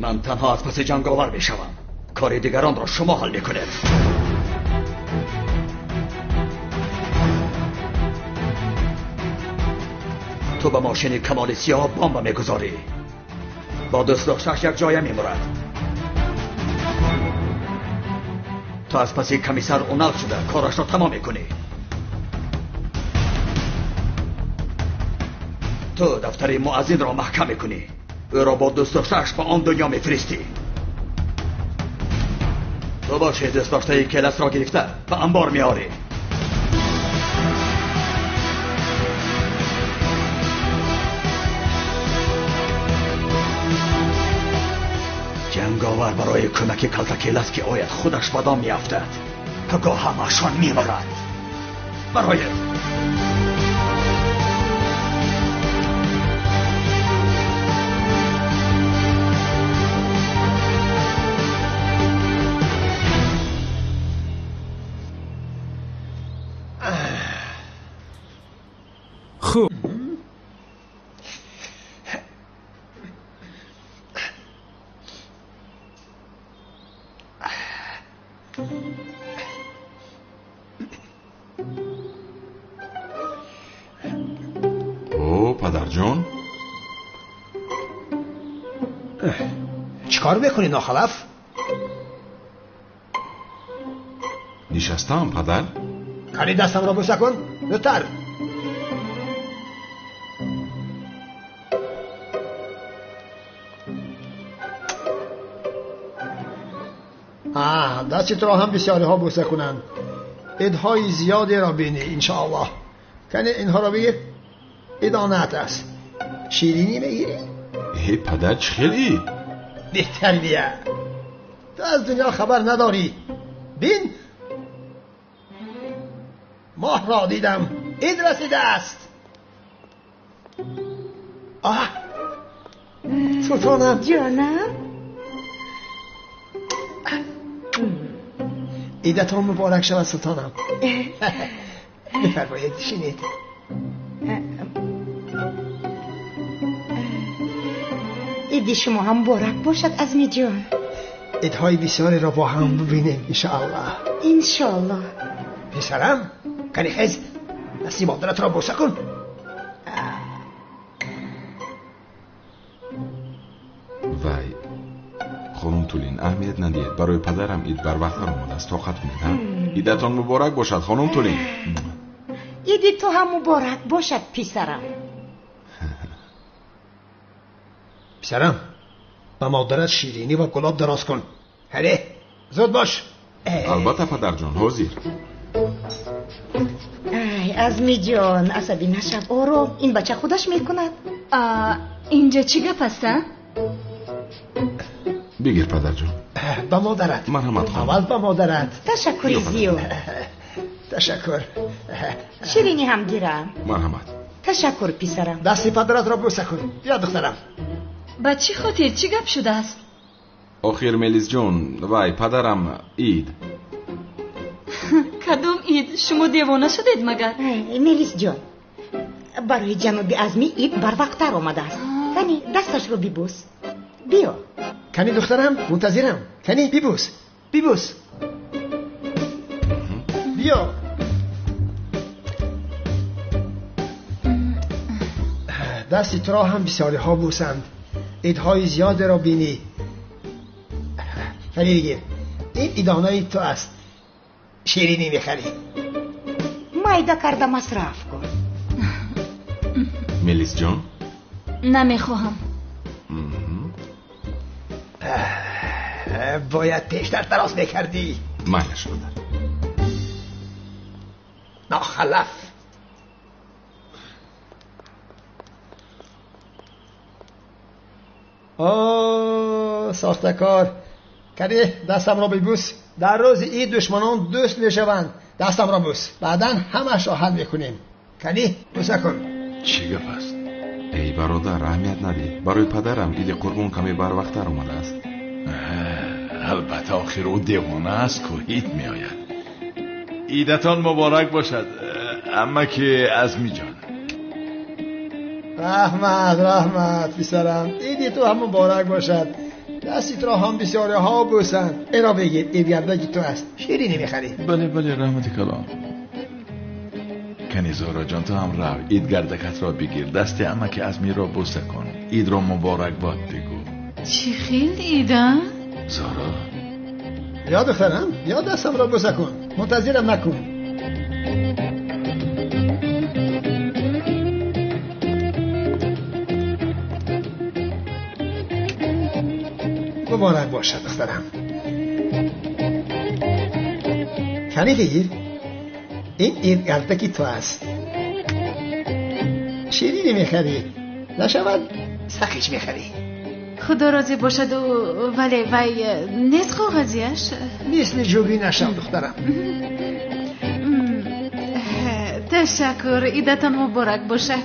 Ман танҳо аз паси ҷанговар мешавам. Кори дигаронро шумо ҳал мекунед. Ту ба мошини Камоли Сиёҳ бомба мегузорӣ. Бо дӯст доштааш як ҷоя мемурад. Ту аз паси комиссар Унал шуда корашро тамом мекунӣ. Ту дафтари муаззинро маҳкам мекунӣ. Ӯро бо дӯст доштааш ба он дунё мефиристӣ. Ту боши дӯст доштаи Келасро гирифта ба анбор меорӣ. Ҷанговар барои кӯмаки калта Келас ки ояд худаш ба дом меафтад. Пагоҳ ҳамашон мемурад. Бароед. Хуб. О, падарҷон. Чӣ кор мекунӣ, нохалаф? Нишастам, падар. Кани дастамро бӯса кун, зудтар. Дасти туро ҳам бисёриҳо бӯса кунанд. Идҳои зиёдеро бинӣ, иншоаллоҳ. Кани инҳоро бигир. Идонат аст. Ширинӣ мегирӣ? Э, падар, чӣ хел ид? Бетарбия! Ту аз дунё хабар надорӣ. Бин, моҳро дидам. Ид расидааст. Оҳ, султонам. Ҷонам. Идатон муборак шавад, султонам. Бифармоед, шинед. Иди шумо ҳам муборак бошад, Азмиҷон. Идҳои бисёреро бо ҳам бибинем, иншоаллоҳ. Иншоаллоҳ. Писарам, кани хез, дасти модаратро бӯса кун. Вай, хонум Тулин, аҳамият надиҳед. Барои падарам ид барвақттар омадааст. Тоқат кунед, ҳа? Идатон муборак бошад, хонум Тулин. Иди ту ҳам муборак бошад, писарам. Писарам, ба модарат ширинӣ ва гулоб дароз кун. Ҳаре, зуд бош. Албатта, падарҷон, ҳозир. Ай, Азмиҷон, асабӣ нашав, ором. Ин бача худаш мекунад. Инҷа чӣ гап аст, а? Бигир, падарҷон. Ба модарат. Марҳамат, хонум. Аввал ба модарат. Ташаккури зиёд. Ташаккур. Ширинӣ ҳам гирам. Марҳамат. Ташаккур, писарам. Дасти падаратро бӯса кун. Биё, духтарам. Ба чӣ хотир чӣ гап шудааст? Охир, Мелисҷон, вай, падарам ид. Кадом ид? Шумо девона шудед магар? Мелисҷон, барои ҷаноби Азмӣ ид барвақттар омадааст. Кани дасташро бибӯс. Биё. Кани, духтарам, мунтазирам. Кани, бибӯс, бибӯс. Биё. Дасти туро ҳам бисёриҳо бӯсанд. Идҳои зиёдеро бинӣ. Кани бигир, ин идонаи ту аст. Ширинӣ мехарӣ. Майда карда масраф кун. Мелисҷон? Намехоҳам. Бояд пештар дароз мекардӣ. Майлаш, падар. Нохалаф. О, сохтакор. Кани дастамро бибӯс. Дар рӯзи ид душманон дӯст мешаванд. Дастамро бӯс. Баъдан ҳамашро ҳал мекунем. Кани бӯса кун. Чӣ гап аст? Эй, бародар, аҳамият надиҳ. Барои падарам иди қурбон каме барвақттар омадааст. Албатта, охир ӯ девона аст ку ид меояд. Идатон муборак бошад, амаки Азмиҷон. Раҳмат, раҳмат, писарам. Иди ту ҳам муборак бошад. دستت را هم بسیاری ها بوسند. اینا بگیر، این گردکی تو است. شیرینی میخری. بله بله رحمت کلام. کنی زارا جان تو هم رو عید گردکت را بگیر، دست عمک عزمی را بوسه کن، عید را مبارک باد بگو. چی خیلی عیده؟ زارا یا دخترم یا دستم را بوسه کن، منتظرم نکن. مبارک باشد دخترم. کنی بگیر، این عید گردکی تو است. شیرینی میخری، نشود سخیش میخری. خدا راضی باشد. ولی وی نیست کاغذیش؟ مثل جوگی نشم دخترم. تشکر، عیدتان مبارک باشد.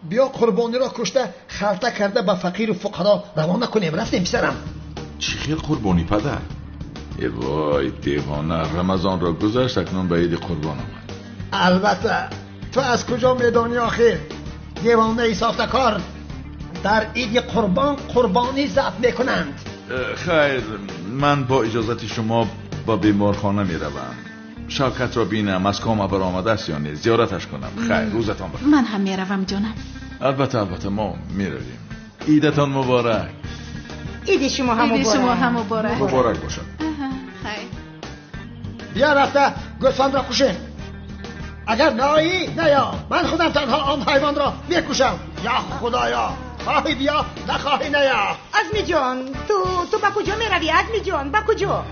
بیا قربانی را کشته خلطه کرده به فقیر و فقرا روانه کنیم. رفتیم پسرم. چی خیل قربانی پدر؟ ای وای دیوانه، رمضان را گذشت اکنون به عید قربان آمد. البته تو از کجا میدانی آخر؟ دیوانه ای ساخته کار. در عید قربان قربانی ذبح میکنند. خیر، من با اجازت شما با بیمارخانه میروم. شوکت را بینم از کام برآمده است یا نه، زیارتش کنم. خیر، روزتان بخیر. من هم میروم جانم. البته البته ما میرویم. عیدتان مبارک. عید شما هم مبارک. عید شما هم مبارک. مبارک باشد. خیر. بیا رفته گوسفند را کشیم. اگر نایی نیا، من خودم تنها آن حیوان را میکشم. یا خدایا، خواهی بیا نخواهی نیا. عزمی جان تو با کجا میروی؟ عزمی جان با کجا؟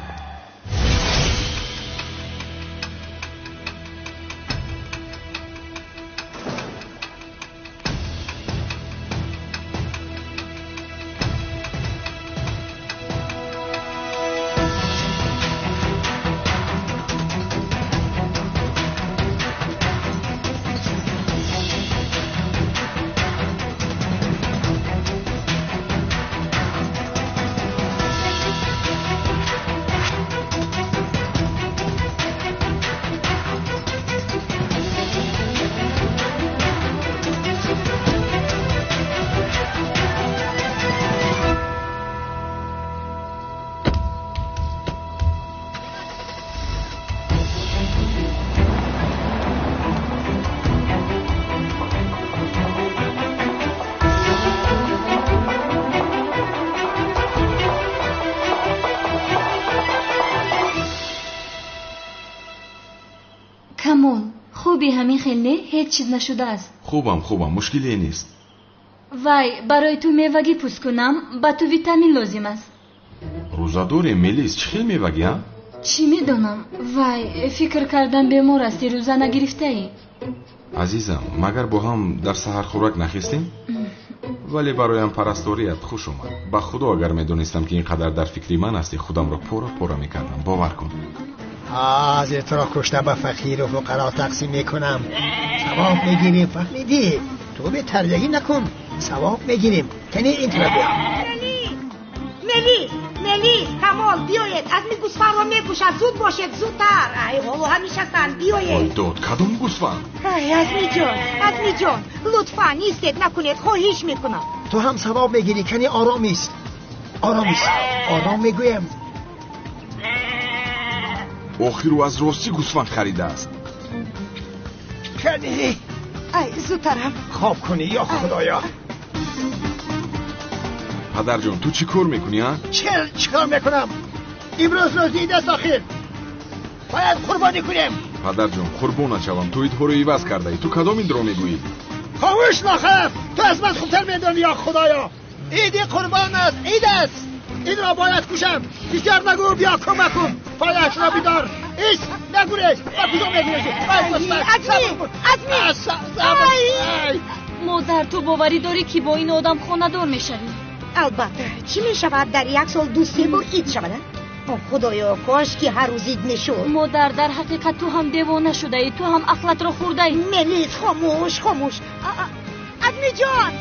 خوبی همین خیلی نه؟ هیچ چیز نشده است. خوبم خوبم، مشکلی نیست. وای برای تو میوگی پوست کنم، با تو ویتامین لازم است. روزه ملیس چه خیلی میوگی ها؟ چی میدونم. وای فکر کردم بیمار هستی، روزه نگرفته ای. عزیزم مگر با هم در سحر خوراک نخستیم؟ ولی برایم پرستاریت خوش اومد. با خدا اگر میدونستم که اینقدر در فکری من هستی خودم را پورا پورا میکردم، باور کن. از تو را کشته به فقیر و فقرا تقسیم میکنم. ثواب میگیریم، فهمیدی؟ تو به تردگی نکن، ثواب میگیریم. کنی این طرف بیا. ملی ملی کمال بیایید، از می گوسفند را میکشد. زود باشید، زودتر. ای حالا همیشه هستند، بیایید. داد کدوم گوسفند؟ ای عزمی جان، عزمی جان لطفا نیستید نکنید، خواهش میکنم. تو هم ثواب میگیری. کنی آرامیست، آرامیست، آرام میگویم. آخر او از راستی گوسفند خریده است. کنی ای زودترم خواب کنی یا خدایا. پدر جان تو چی کار میکنی ها؟ چیکار میکنم؟ امروز روز عید است آخر، باید قربانی کنیم. پدر جان قربان نشوم، تو عیدها رو عوض کرده ای. تو کدام این رو میگویی؟ خاموش نخف، تو از من خوبتر میدانی یا خدایا. عید قربان است، عید است، این را باید کشم. بیشتر نگو، بیا کمک کن. پایش را بیدار. ایست نگوریز، با کجا میگوریزی؟ عزمی عزمی. مادر تو باوری داری که با این آدم خانه‌دار میشوی؟ البته. چی میشود در یک سال 2-3 بار عید شود؟ خدایا کاش که هر روز عید میشد. مادر در حقیقت تو هم دیوانه شده ای، تو هم عقلت را خورده ای. ملیس خاموش خاموش. عزمی جان.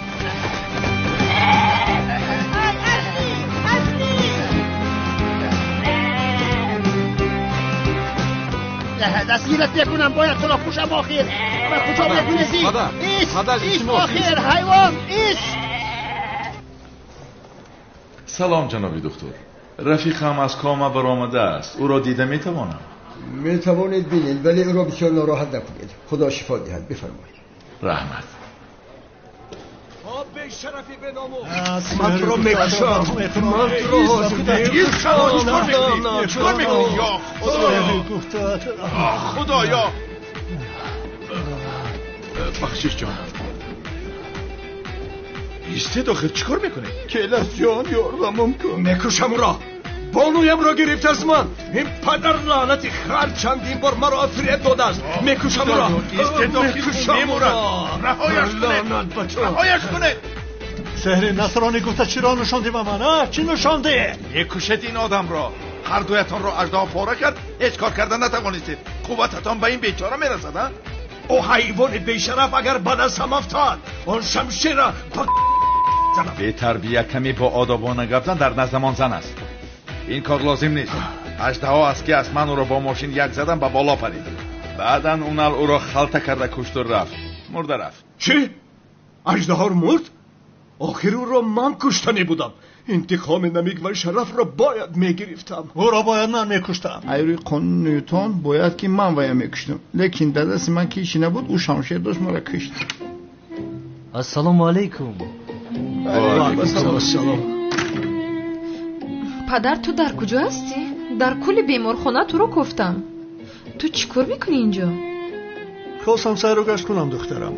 دستگیرت میکنم، باید تو را کشم آخر. و کجا میگریزی؟ ایست ایست آخر حیوان ایست. Салом ҷаноби духтур. Рафиқам аз кома баромадааст. Ӯро дида метавонам? Метавонед бинед, вале ӯро бисёр нороҳат накунед. Худо шифо диҳад. Бифармоед. Раҳмат. Ман туро мекушам. Ман туро мекушам. Чикор мекунӣ? Ё Худоё! Худоё! Бахшиш ҷонам. Истед охир, чикор мекунед? Келас ҷон, ёрдамам кун. Мекушам ӯро. Бонуямро гирифт аз ман. Ин падар лаънати хар чандин бор маро фиреб додааст. Мекушам ӯро. Истед охир, мемурад. Раҳояш кунед. Раҳояш кунед. Сеҳри насронӣ гуфта чиро нишондӣ ба ман? Чӣ нишондӣ? Мекушед ин одамро. Ҳар дуятонро аждаҳо пора кард, ҳеҷ кор карда натавонистед. Қуввататон ба ин бечора мерасад, а? Ӯ ҳайвони бешараф агар ба дастам афтад, он шамшерро ба занам. Бетарбия каме бо одобона гап зан, дар наздамон зан аст. Ин кор лозим нест. Аждаҳо аст ки аст, ман ӯро бо мошин як задам ба боло парид. Баъдан унал ӯро халта карда кушту рафт. Мурда рафт. Чӣ? Аждаҳор мурд? Охир ӯро ман куштанӣ будам. Интиқоми намик ва шарафро бояд мегирифтам. Ӯро бояд ман мекуштам. Айрӯи қонуни Нютон бояд ки ман вая мекуштам. Лекин дар дасти ман ки ҳечи набуд, ӯ шамшер дошт, маро кушт. Ассалому алайкум. Ва алайкум. Падар, ту дар куҷо ҳастӣ? Дар кулли беморхона туро кофтам. Ту чӣ кор мекунӣ инҷо? Хостам сайру гашт кунам, духтарам.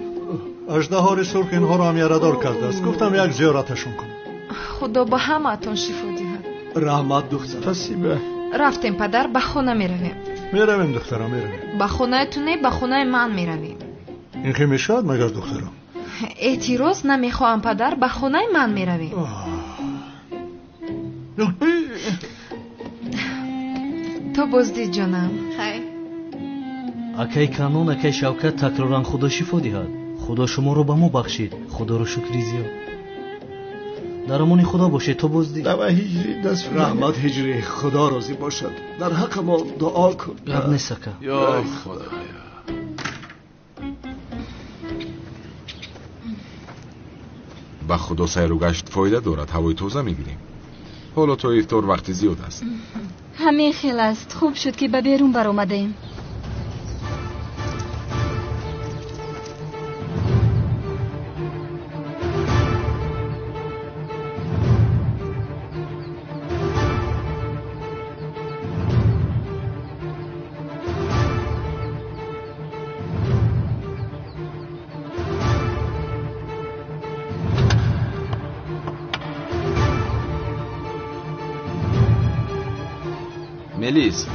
Аждаҳори сурх инҳоро ҳам ярадор кардааст. Гуфтам як зиёраташон кунам. Худо ба ҳамаатон шифо диҳад. Раҳмат, духтар. Спасибо. Рафтем, падар, ба хона меравем. Меравем, духтарам, меравем. Ба хонаи ту не, ба хонаи ман меравем. Ин хел мешавад магар, духтарам? Эътироз намехоҳам, падар, ба хонаи ман меравем. То боздид, ҷонам. Хайр. Акай Канон, акай Шавкат, такроран Худо шифо диҳад. Худо шуморо ба мо бахшид. Худоро шукри зиёд. Дар амони Худо бошед, то боздид. Давай, Ҳиҷрӣ, даст раҳмат, Ҳиҷрӣ, Худо розӣ бошад. Дар ҳаққи мо дуо кун. Гап нест, ака. Ё Худоё. Ба Худо сайру гашт фоида дорад, ҳавои тоза мегирем. Ҳоло то ифтор вақти зиёд аст. Ҳамин хел аст. Хуб шуд ки ба берун баромадаем. Мелис,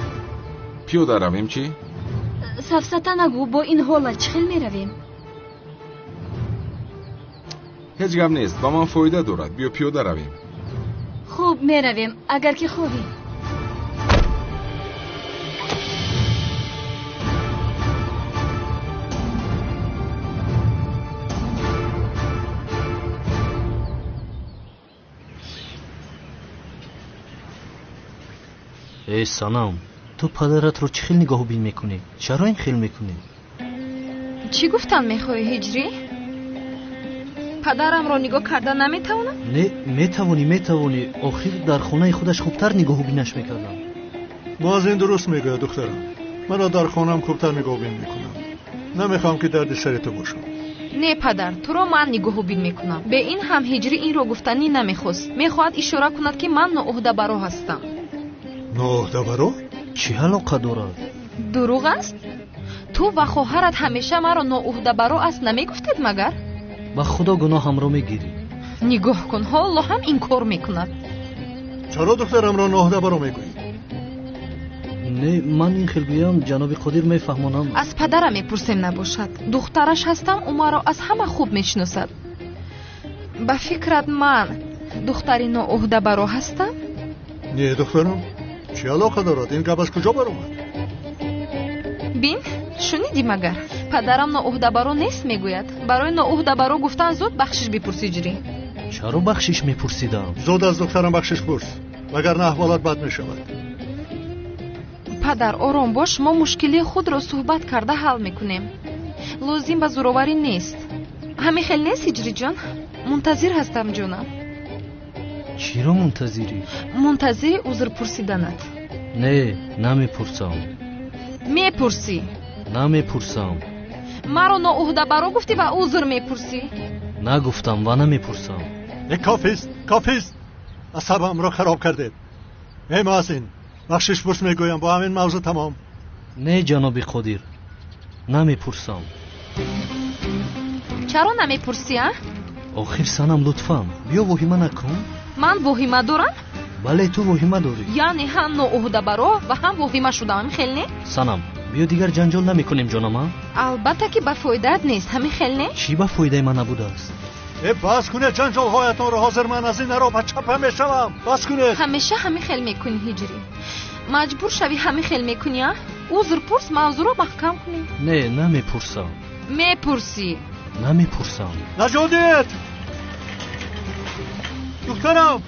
пиёда равем чӣ? Сафсата нагӯ, бо ин ҳолат чӣ хел меравем? Ҳеҷ гап нест, ба ман фоида дорад. Биё пиёда равем. Хуб, меравем, агар ки хоҳӣ. Эй санам, ту падаратро чӣ хел нигоҳубин мекунӣ? Чаро ин хел мекунӣ? Чӣ гуфтан мехоҳӣ, Ҳиҷрӣ? Падарамро нигоҳ карда наметавонам? Не, метавонӣ, метавонӣ. Охир дар хонаи худаш хубтар нигоҳубинаш мекардам. Боз ин дуруст мегӯяд, духтарам. Маро дар хонаам хубтар нигоҳубин мекунам. Намехоҳам ки дарди сари ту бошам. Не, падар, туро ман нигоҳубин мекунам. Бе ин ҳам Ҳиҷрӣ инро гуфтанӣ намехост. Мехоҳад ишора кунад ки ман ноуҳдабаро ҳастам. Ноуҳдабаро? Чӣ алоқа дорад? Дурӯғ аст? Ту ва хоҳарат ҳамеша маро ноуҳдабаро аст намегуфтед магар? Ба Худо гуноҳамро мегирӣ. Нигоҳ кун, ҳоло ҳам инкор мекунад. Чаро духтарамро ноуҳдабаро мегӯӣ? Не, ман ин хел гӯям, ҷаноби Қодир мефаҳмонам. Аз падарам мепурсем набошад. Духтараш ҳастам, ӯ маро аз ҳама хуб мешиносад. Ба фикрат ман духтари ноуҳдабаро ҳастам? Не, духтарам, чӣ алоқа дорад? Ин гап аз куҷо баромад? Бин, шунидӣ магар? Падарам ноуҳдабаро нест мегӯяд. Барои ноуҳдабаро гуфтан зуд бахшиш бипурсӣ, Ҷирӣ. Чаро бахшиш мепурсидам? Зуд аз духтарам бахшиш пурс, вагарна аҳволат бад мешавад. Падар, ором бош, мо мушкилии худро суҳбат карда ҳал мекунем. Лозим ба зӯроварӣ нест. Ҳамин хел нест, Ҳиҷриҷон? Мунтазир ҳастам, ҷонам. Чӣ Чиро мунтазирӣ? Мунтазири узр пурсиданат. Не, намепурсам. Мепурсӣ. Намепурсам. Маро ноуҳдабаро гуфтӣ ва узр мепурсӣ. Нагуфтам ва намепурсам. Кофист, кофист. Асабамро хароб кардед. Эй муаззин, бахшиш пурс мегӯям, бо ҳамин мавзӯъ тамом. Не, ҷаноби Қодир, намепурсам. Чаро намепурсӣ, а? Охир санам, лутфан биё воҳима накун. Ман воҳима дорам? Бале, ту воҳима дорӣ. Яъне ҳам ноуҳдабаро ва ҳам воҳима шудам, хел не? Санам, биё дигар ҷанҷол намекунем, ҷонам, а? Албатта ки ба фоидаат нест, ҳамин хел не? Чӣ ба фоидаи ман набудааст? Э, бас кунед ҷанҷолҳоятонро, ҳозир ман аз ин ароба чапа мешавам. Бас кунед. Ҳамеша ҳамин хел мекунӣ, Ҳиҷрӣ. Маҷбур шавӣ ҳамин хел мекунӣ, а? Узр пурс, мавзӯъро маҳкам кунем. Не, намепурсам. Мепурсӣ. Намепурсам. Наҷот! Духтарам!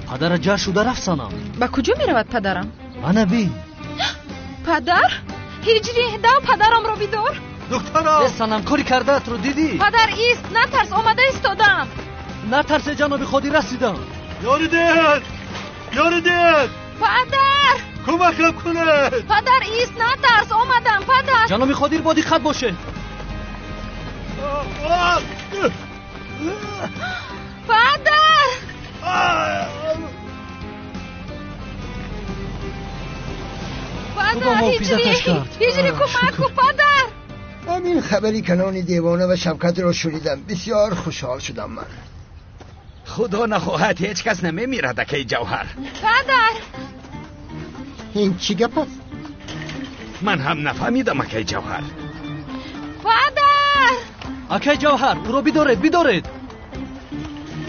Падарат ҷар шуда рафт, санам. Ба куҷо меравад падарам? Ана бин. Падар? Ҳиҷрӣ, дав падарамро бидор. Духтарам! Э, санам, кори кардаатро дидӣ? Падар, ист, натарс, омада истодам. Натарсе, ҷаноби Қодир, расидам. Ёрӣ диҳед! Ёрӣ диҳед! Падар! Кӯмакам кунед! Падар, ист, натарс, омадам, падар. Ҷаноби Қодир, бо диққат бошед. Падар! Падар, Ҳиҷрӣ, Ҳиҷрӣ, кӯмак кун, падар. ҳамин хабари канони девона ва шавкатро шунидам, бисёр хушҳол шудам ман. Худо нахоҳад, ҳеҷ кас намемирад, акаи Ҷавҳар. Падар! Ин чӣ гап аст? Ман ҳам нафаҳмидам, акаи Ҷавҳар. Падар! Акаи Ҷавҳар, ӯро бидоред, бидоред.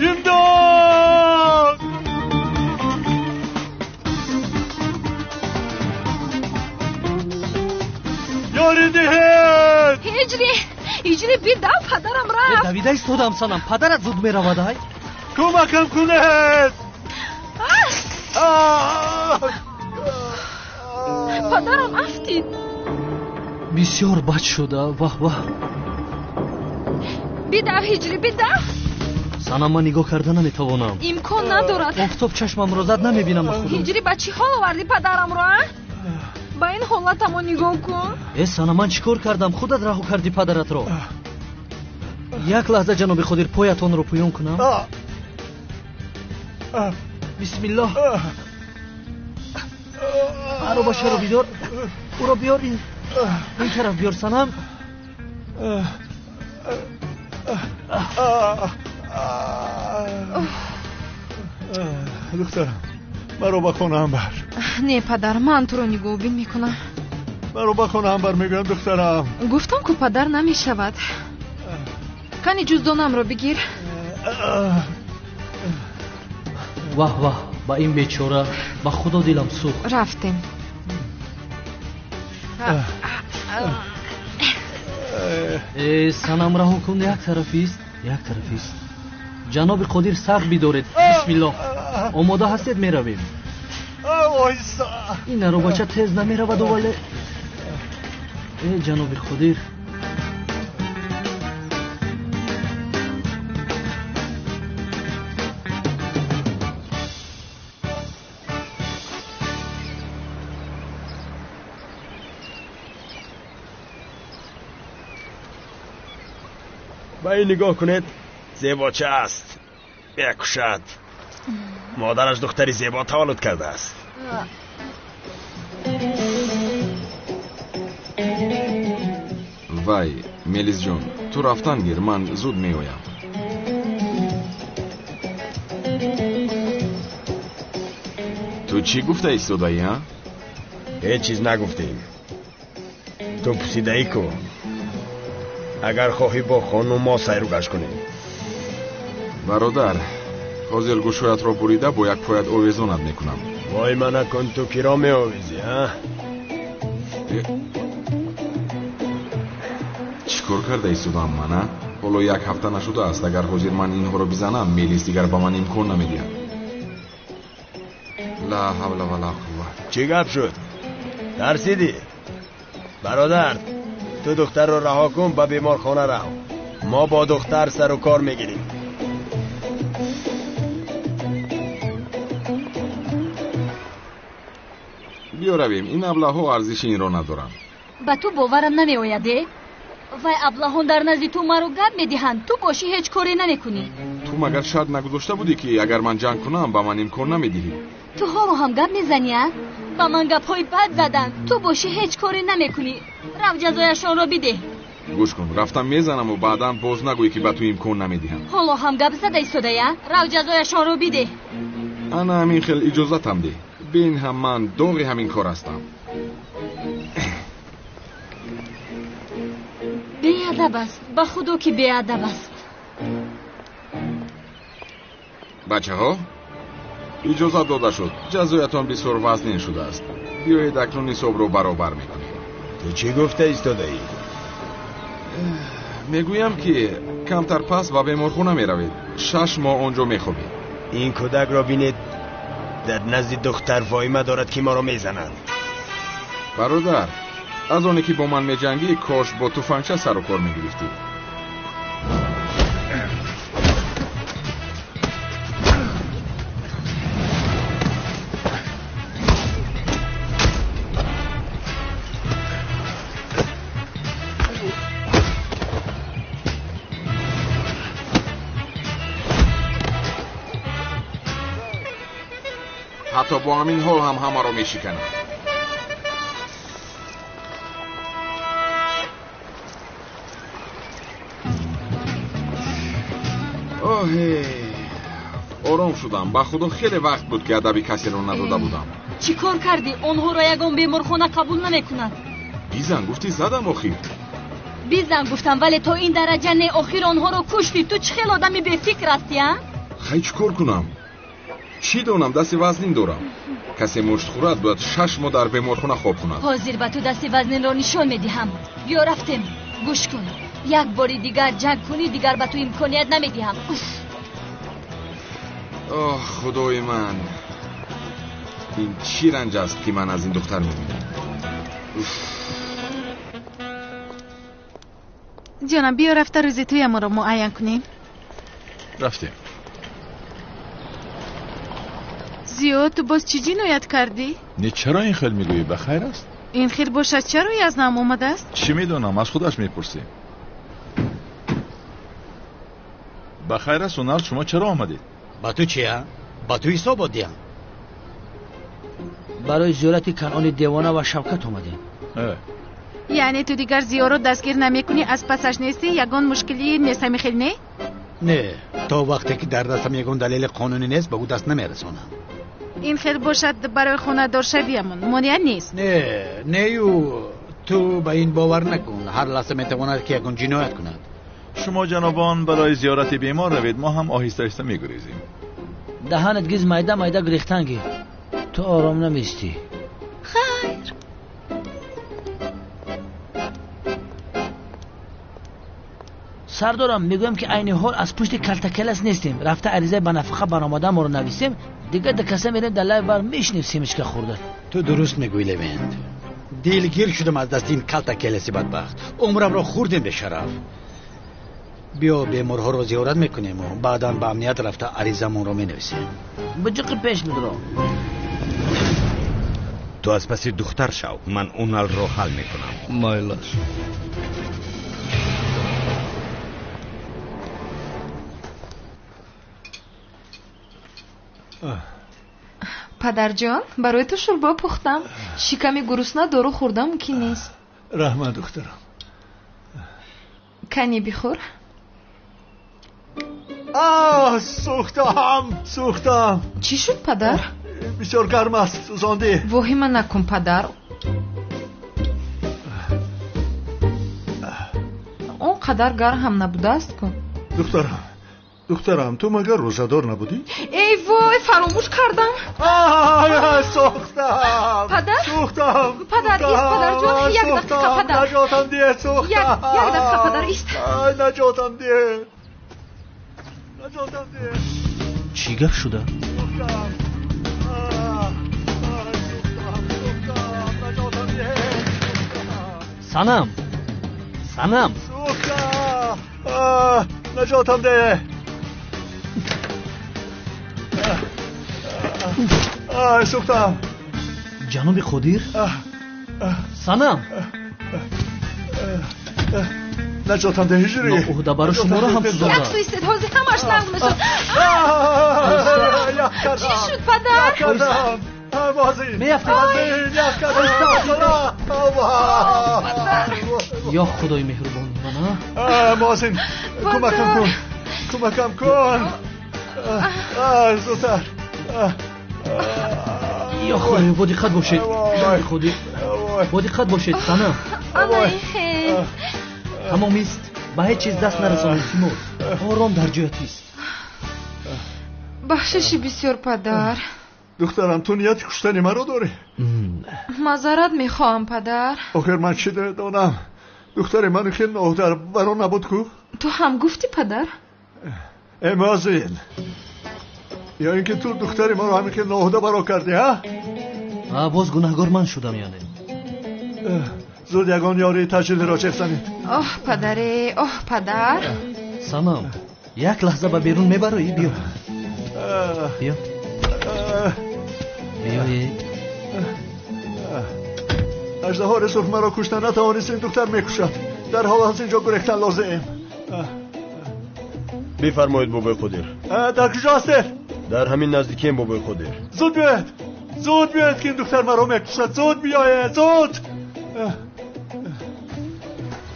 Имдод! Ёрӣ диҳед! Ҳиҷрӣ, Ҳиҷрӣ, бидав, падарам рафт. Давида истодам, санам, падарат зуд меравад, ай. Кӯмакам кунед! Падарам афтид. Бисёр бад шуда, ваҳ ваҳ. Бидав, Ҳиҷрӣ, бидав. Санам, ман нигоҳ карда наметавонам. Имкон надорад. Офтоб чашмамро зад, намебинам ба худо. Ҳиҷрӣ, ба чӣ ҳол овардӣ падарамро, а? Ба ин ҳолатамо нигоҳ кун. Э, санам, ман чӣ кор кардам? Худат раҳо кардӣ падаратро. Як лаҳза, ҷаноби Қодир, поятонро пӯён кунам. Бисмиллоҳ. Аробашаро бидор, ӯро биёр, ин тараф биёр, санам. Духтарам, маро ба хонаам бар. Не, падар, ман туро нигоҳубин мекунам. Маро ба хонаам бар, мегӯям, духтарам. Гуфтам ку, падар, намешавад. Кани ҷуздонамро бигир. Ваҳ ваҳ, ба ин бечора, ба худо дилам сӯхт. Рафтем. Э, санам, раҳо кун, як тарафист, як тарафист. Ҷаноби Қодир, сахт бидоред. Бисмиллоҳ. Омода ҳастед, меравем. Ин аробача тез намераваду вале. Э, ҷаноби Қодир. Ба ин нигоҳ кунед, зебоча аст, мекушад. Модараш духтари зебо таваллуд кардааст. Вай, Мелисҷон, ту рафтан гир, ман зуд меоям. Ту чӣ гуфта истодаӣ, а? Ҳеҷ чиз нагуфтем. Ту пурсидаӣ ку. Агар хоҳӣ бо хонум мо сайру гашт кунем. Бародар, ҳозир гӯшҳоятро бурида бо як поят овезонат мекунам. Вой, мана кун, ту киро меовезӣ, а? Чӣ кор карда истодам ман, а? Ҳоло як ҳафта нашудааст. Агар ҳозир ман инҳоро бизанам, Мелис дигар ба ман имкон намедиҳад. Ла ҳавла ва ла қувва. Чӣ гап шуд? Тарсидӣ? Бародар, ту духтарро раҳо кун, ба беморхона рав. Мо бо духтар сару кор мегирем. Биё равем, ин аблаҳҳо арзиши инро надоранд. Ба ту боварам намеояд, э? Вай аблаҳон дар назди ту маро гап медиҳанд, ту бошӣ ҳеҷ коре намекунӣ. Ту магар шарт нагузошта будӣ, ки агар ман ҷанг кунам, ба ман имкон намедиҳӣ? Ту ҳоло ҳам гап мезанӣ, а? Ба ман гапҳои бад заданд, ту бошӣ ҳеҷ коре намекунӣ. Рав ҷазояшонро бидеҳ. Гӯш кун, рафтам мезанаму баъдан боз нагӯӣ, ки ба ту имкон намедиҳам. Ҳоло ҳам гап зада истодая? Рав ҷазояшонро бидеҳ. Ана ҳамин хел иҷозатам деҳ. Бин ҳам ман доғи ҳамин кор ҳастам. Беадаб аст, ба худо ки беадаб аст. Бачаҳо, иҷозат дода шуд. Ҷазоятон бисёр вазнин шудааст. Биёед акнун ҳисобро баробар мекунем. Ту чӣ гуфта истодаӣ? Мегӯям, ки камтар пас ба беморхона меравед. 6 моҳ он ҷо мехобед. Ин кӯдакро бинед, дар назди духтар воима дорад, ки моро мезанад. Бародар, аз оне ки бо ман меҷангӣ, кош бо туфангча сару кор мегирифтӣ. Ҳатто бо ҳамин ҳол ҳам ҳамаро мешиканам. Оҳе, ором шудам. Ба худо хеле вақт буд, ки адаби касеро надода будам. Чӣ кор кардӣ? Онҳоро ягон беморхона қабул намекунад. Бизан гуфтӣ, задам охир. Бизан гуфтам, вале то ин дараҷа не. Охир онҳоро куштӣ. Ту чӣ хел одами бефикр ҳастӣ, а? Хай, чӣ кор кунам? Чӣ донам, дасти вазнин дорам. Касе мушт хӯрад, бояд 6 моҳ дар беморхона хоб кунад. Ҳозир ба ту дасти вазнинро нишон медиҳам. Биё рафтем. Гӯш кун, як бори дигар ҷанг кунӣ, дигар ба ту имконият намедиҳам. Оҳ, худои ман, ин чӣ ранҷ аст, ки ман аз ин духтар мебинам. Ҷонам, биё рафта рӯзи тӯямонро муайян кунем. Рафтем. Зиё, ту боз чӣ ҷиноят кардӣ? Не, чаро ин хел мегӯӣ? Ба хайр аст? Ин хел бошад, чаро язнам омадааст? Чӣ медонам, аз худаш мепурсем. Ба хайр аст, Унал, шумо чаро омадед? Ба ту чия? Ба ту ҳисобот диҳам. Барои зиёрати Канъони девона ва Шавкат омадем. Яъне ту дигар Зиёро дастгир намекунӣ, аз пасаш нестӣ, ягон мушкилӣ нест, ҳамин хел не? Не, то вақте ки дар дастам ягон далели қонунӣ нест, ба ӯ даст намерасонам. Ин хел бошад, барои хонадоршавиямон монеа нест. Не, нею, ту ба ин бовар накун. Ҳар лаҳза метавонад, ки ягон ҷиноят кунад. Шумо ҷанобон барои зиёрати бемор равед, мо ҳам оҳиста оҳиста мегурезем. Даҳанат гиз майда майда гирехтан гир. Ту ором наместӣ. Хайр. Сардорам, мегӯям, ки айни ҳол аз пушти калтакелас нестем. Рафта аризаи ба нафақа баромадамонро нависем, дигар да каса мерем, дар лайв бар мешинем семечка хӯрда. Ту дуруст мегӯӣ, Левент. Дилгир шудам аз дасти ин калтакеласи бадбахт. Умрамро хӯрдем бешараф. Биё беморҳоро зиёрат мекунему баъдан ба амният рафта аризамонро менависем. Буҷиқи пеш медро. Ту аз паси духтар шав, ман Уналро ҳал мекунам. Майлаш. Падарҷон, барои ту шӯрбо пухтам. Шиками гурусна дору хӯрда мумкин нест. Раҳмат, духтарам. Кани бихӯр. Оҳ, сӯхтам, сӯхтам. Чӣ шуд, падар? Бисёр гарм аст, сӯзондӣ. Воҳима накун, падар. Он қадар гарм ҳам набудааст ку. Духтарам, духтарам, ту магар рӯзадор набудӣ? Эй вой, фаромӯш кардам. Сӯхтам. Падар? Сӯхтам. Падар, ист, падарҷон, як дақиқа, падар. Наҷотам диҳ, сӯхтам. Як дақиқа, падар, ист. Наҷотам диҳ. Наҷотам диҳ. Чӣ гап шуда? Сӯхтам. Сӯхтам, наҷотам диҳ. Санам, санам. Сӯхтам. Наҷотам деҳ. Сӯхтам. Ҷаноби Қодир? Санам! Наҷотам деҳ, ҳиҷрӣ. Ноуҳдабаро шуморо ҳам сӯзонданд. Як сӯ истед, ҳозир ҳамаш нағз мешуд. Чӣ шуд, падар? Ё худои меҳрубон, мана. Муаззин, кӯмакам кун, кӯмакам кун. Зудтар. Ё худоё, бо диққат бошед. Қодир, бо диққат бошед, Санам. Тамом ист, ба ҳеҷ чиз даст нарасонед, илтимос. Ором дар ҷоят ист. Бахшиши бисёр, падар. Духтарам, ту нияти куштани маро дорӣ? Маъзарат мехоҳам, падар. Охир ман чӣ донам? Духтари ман хеле ноуҳдабаро набуд ку? Ту ҳам гуфтӣ, падар? Э, Муаззин, ё ин ки ту духтари маро ҳамин хел ноуҳдабаро кардӣ, ҳа? Боз гунаҳгор ман шудам, яъне. Зуд ягон ёрии таҷилиро чех занед. Оҳ, падаре, оҳ, падар. Санам, як лаҳза ба берун мебароӣ? Биё. Биё. Биёед. Аждаҳори сурх маро кушта натавонист, ин духтар мекушад. Дар ҳол аз инҷо гурехтан лозим. Бифармоед, бобои Қодир. Дар куҷо ҳастед? Дар ҳамин наздикием, бобои Қодир. Зуд биёед, зуд биёед, ки ин духтар маро мекушад. Зуд биёед, зуд.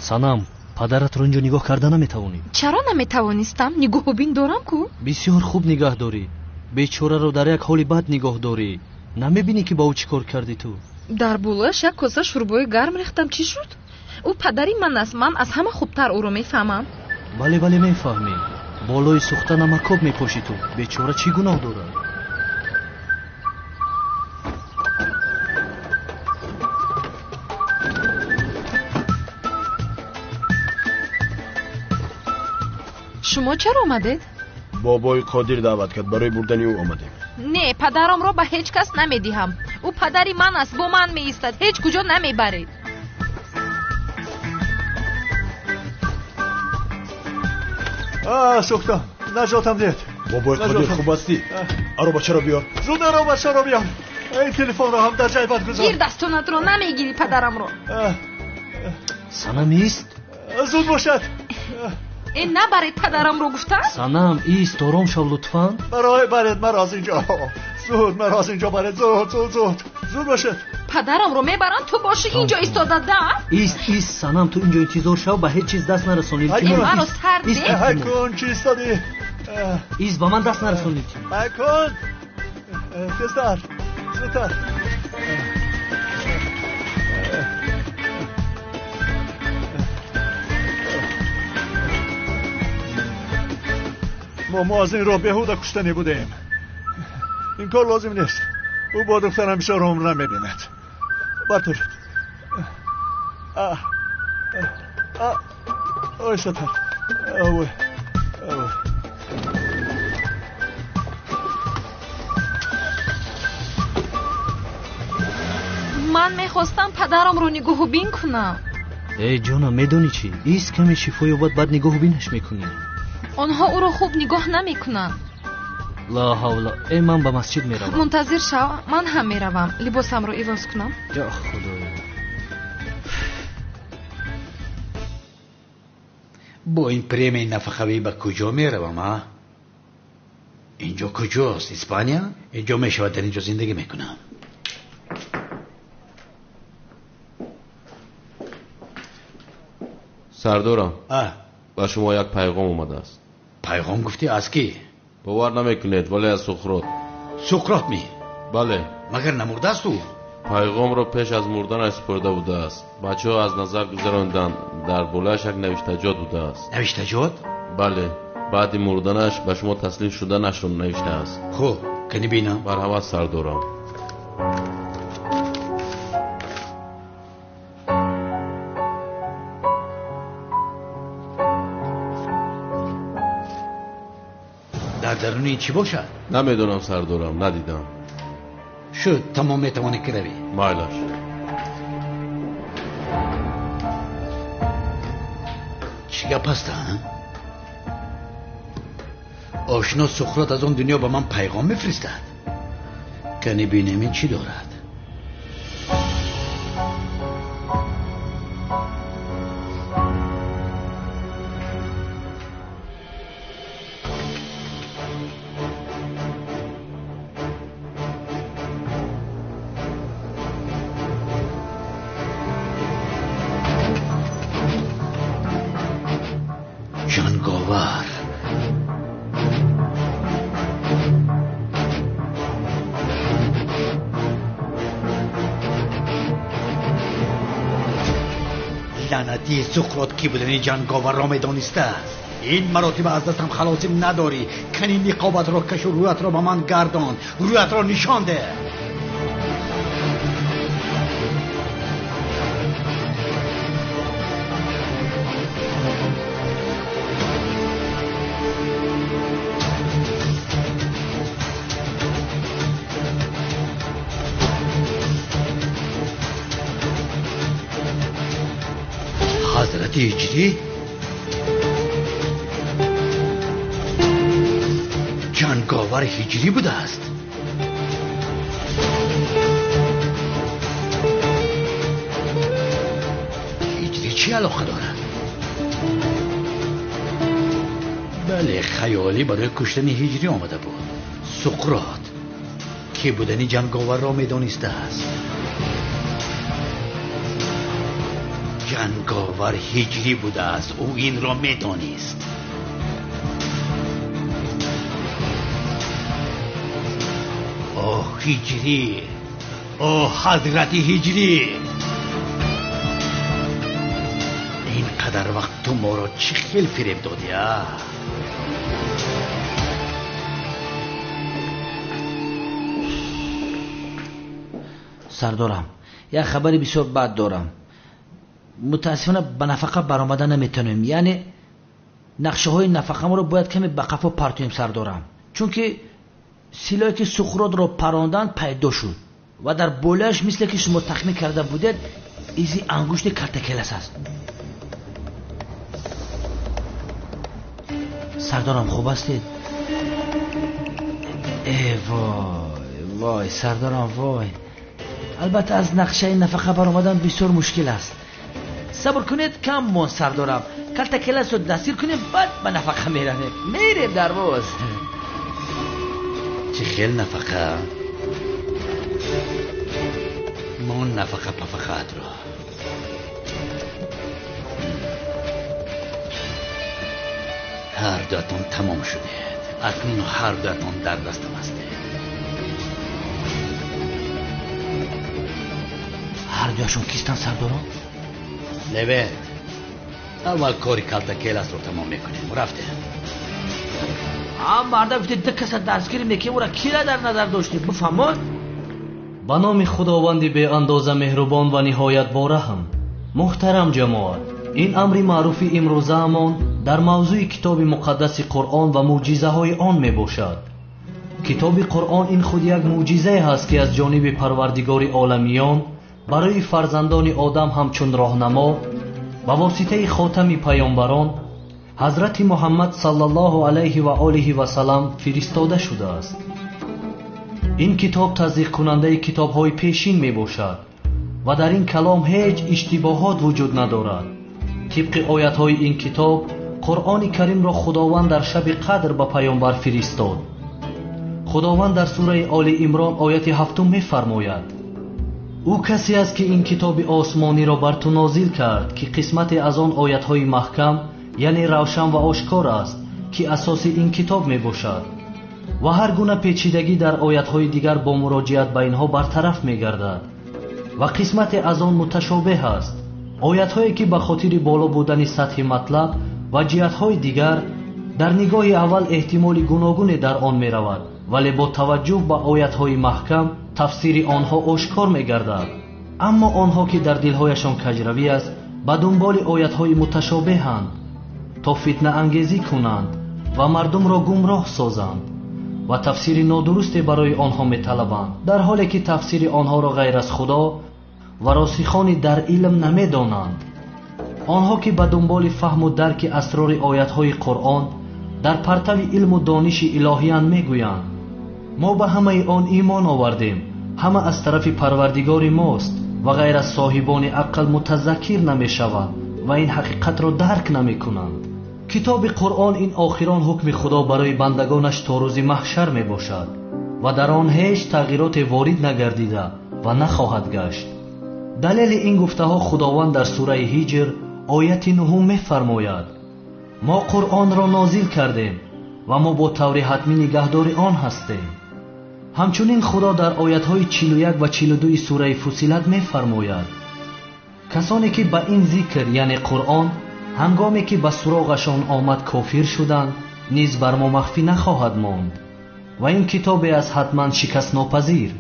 Санам, падаратро инҷо нигоҳ карда наметавонӣ. Чаро наметавонистам? Нигоҳубин дорам ку? Бисёр хуб нигаҳ дорӣ. Бечораро дар як ҳоли бад нигоҳ дорӣ. Намебинӣ, ки ба ӯ чӣ кор кардӣ ту? Дар болояш як коса шӯрбои гарм рехтам. Чӣ шуд? Ӯ падари ман аст, ман аз ҳама хубтар ӯро мефаҳмам. Бале, бале, мефаҳмӣ. Болои сӯхта намакоб мепошӣ ту. Бечора чӣ гуноҳ дорад? Шумо чаро омадед? Бобои Қодир даъват кард, барои бурдани ӯ омадем. Не, падарамро ба ҳеҷ кас намедиҳам. Ӯ падари ман аст, бо ман меистад, ҳеҷ куҷо намебаред. Сӯхтам, наҷотам диҳед. Бобои Қодир, хуб ҳастӣ? Аробачаро биёр. Зуд аробачаро биёр. Ин телефонро ҳам дар ҷайбат гузор. Гир дастонатро, намегирӣ падарамро. Санам, ист. Зуд бошад. Э, набаред падарамро, гуфтам. Санам, ист, ором шав, лутфан. Барои баред маро аз инҷо. Зуд маро аз инҷо баред, зуд, зуд, зуд. Зуд бошед. Падарамро мебаранд, ту бошӣ инҷо истода, да? Ист, ист, Санам, ту инҷо интизор шав, ба ҳеҷ чиз даст нарасонӣ. Маро сар деҳ. Ҳайкун, чӣ истодӣ? Ист, ба ман даст нарасонӣ. Ҳайкун, тезтар, зудтар. Мо аз ин роҳ беҳуда куштанӣ будем. Ин кор лозим нест. Ӯ бо духтарам бисёр умр намебинад. Бардоред. Оҳистатар. Ой, ой. Ман мехостам падарамро нигоҳубин кунам. Эй ҷонам, медонӣ чӣ? Ист, каме шифо ёбад, баъд нигоҳубинаш мекунӣ. Онҳо ӯро хуб нигоҳ намекунанд. Ла ҳавла. Э, ман ба масҷид меравам. Мунтазир шав, ман ҳам меравам. Либосамро иваз кунам. Ё худоё. Бо ин премияи нафақавӣ ба куҷо меравам, а? Инҷо куҷост? Испания? Инҷо мешавад, дар инҷо зиндагӣ мекунам. Сардорам, ба шумо як пайғом омадааст. Пайғом гуфтӣ, аз кӣ? Бовар намекунед, вале аз Суқрот. Суқрот ми? Бале. Магар намурдааст ӯ? Пайғомро пеш аз мурданаш супорида будааст. Бачаҳо аз назар гузаронданд, дар болояш як навиштаҷот будааст. Навиштаҷот? Бале, баъди мурданаш ба шумо таслим шуданашро навиштааст. Хуб, кани бинам. Марҳамат, сардорам. Дар даруни чӣ бошад? Намедонам, сардорам, надидам. Шуд, тамом, метавонӣ ки равӣ. Майлаш. Чӣ гап аст, а? Ошно Суқрот аз он дунё ба ман пайғом мефиристад. Кани бинем, ин чӣ дорад? Лаънатӣ Суқрот кӣ будани ҷанговарро медонистааст. Ин маротиба аз дастам халосӣ надорӣ. Кани ниқобатро кашу рӯятро ба ман гардон, рӯятро нишон деҳ. Ҳазрати Ҳиҷрӣ? Ҷанговар Ҳиҷрӣ будааст. Ҳиҷрӣ чӣ алоқа дорад? Бале, хаёлӣ барои куштани Ҳиҷрӣ омада буд. Суқрот ки будани ҷанговарро медонистааст. Ҷанговар Ҳиҷрӣ будааст, ӯ инро медонист. Оҳ, Ҳиҷрӣ! Оҳ, ҳазрати Ҳиҷрӣ! Ин қадар вақт ту моро чӣ хел фиреб додӣ, а? Сардорам, як хабари бисёр бад дорам. Мутаассифона ба нафақа баромада наметавонем. Яъне нақшаҳои нафақамонро бояд каме ба қафо партоем, сардорам, чунки силоҳе ки Суқротро паронданд пайдо шуд ва дар болояш мисле ки шумо тахмин карда будед изи ангушти калтакелас аст. Сардорам, хуб ҳастед? Э вой, вой, сардорам, вой. Албатта аз нақшаи нафақа баромадан бисёр мушкил аст. Сабр кунед, кам монд, сардорам. Калтакеласро дастгир кунем, баъд ба нафақа меравем. Мерем дарвоз. Чӣ хел нафақа? Мо нафақа пафақаатро. Ҳар дуатон тамом шудед. Акнун ҳар дуатон дар дастам ҳастед. Ҳар дуяшон кистанд, сардорам? Левент, аввал кори калтакеласро тамом мекунем. Рафтем. Марда гуфте ду каса дастгирӣ мекунем, ӯра кира дар назар доштем, бифаҳмод? Ба номи Худованди беандоза меҳрубон ва ниҳоят бораҳм. Муҳтарам ҷамоат, ин амри маъруфи имрӯзаамон дар мавзӯи китоби муқаддаси Қуръон ва мӯъҷизаҳои он мебошад. Китоби Қуръон ин худ як мӯъҷизае ҳаст, ки аз ҷониби Парвардигори оламиён барои фарзандони одам ҳамчун роҳнамо ба воситаи хотами паёмбарон ҳазрати Муҳаммад саллаллоҳу алайҳи ва олиҳи васаллам фиристода шудааст. Ин китоб тасдиқкунандаи китобҳои пешин мебошад ва дар ин калом ҳеҷ иштибоҳот вуҷуд надорад. Тибқи оятҳои ин китоб, Қуръони Каримро Худованд дар шаби қадр ба паёмбар фиристод. Худованд дар сураи Оли Имрон ояти ҳафтум мефармояд: ӯ касе аст, ки ин китоби осмониро бар ту нозил кард, ки қисмате аз он оятҳои маҳкам, яъне равшан ва ошкор аст, ки асоси ин китоб мебошад ва ҳар гуна печидагӣ дар оятҳои дигар бо муроҷиат ба инҳо бартараф мегардад ва қисмате аз он муташобеҳ аст. Оятҳое ки ба хотири боло будани сатҳи матлаб ва ҷиҳатҳои дигар дар нигоҳи аввал эҳтимоли гуногуне дар он меравад, вале бо таваҷҷӯҳ ба оятҳои маҳкам тафсири онҳо ошкор мегардад. Аммо онҳо ки дар дилҳояшон каҷравӣ аст, ба дунболи оятҳои муташобеҳанд то фитнаангезӣ кунанд ва мардумро гумроҳ созанд ва тафсири нодурусте барои онҳо металабанд, дар ҳоле ки тафсири онҳоро ғайр аз Худо ва росихони дар илм намедонанд. Онҳо ки ба дунболи фаҳму дарки асрори оятҳои Қуръон дар партави илму дониши илоҳиян мегӯянд: мо ба ҳамаи он имон овардем, ҳама аз тарафи Парвардигори мост ва ғайр аз соҳибони ақл мутазаккир намешаванд ва ин ҳақиқатро дарк намекунанд. Китоби Қуръон ин охирон ҳукми Худо барои бандагонаш то рӯзи маҳшар мебошад ва дар он ҳеҷ тағйироте ворид нагардида ва нахоҳад гашт. Далели ин гуфтаҳо Худованд дар сураи Ҳиҷр ояти нуҳум мефармояд: мо Қуръонро нозил кардем ва мо бо таври ҳатмӣ нигаҳдори он ҳастем. Ҳамчунин Худо дар оятҳои 41 ва 42 сураи Фусилат мефармояд: Касоне ки ба ин зикр, яъне Қуръон, ҳангоме ки ба суроғашон омад кофир шуданд, низ бар мо махфӣ нахоҳад монд. Ва ин китобе аст ҳатман шикастнопазир,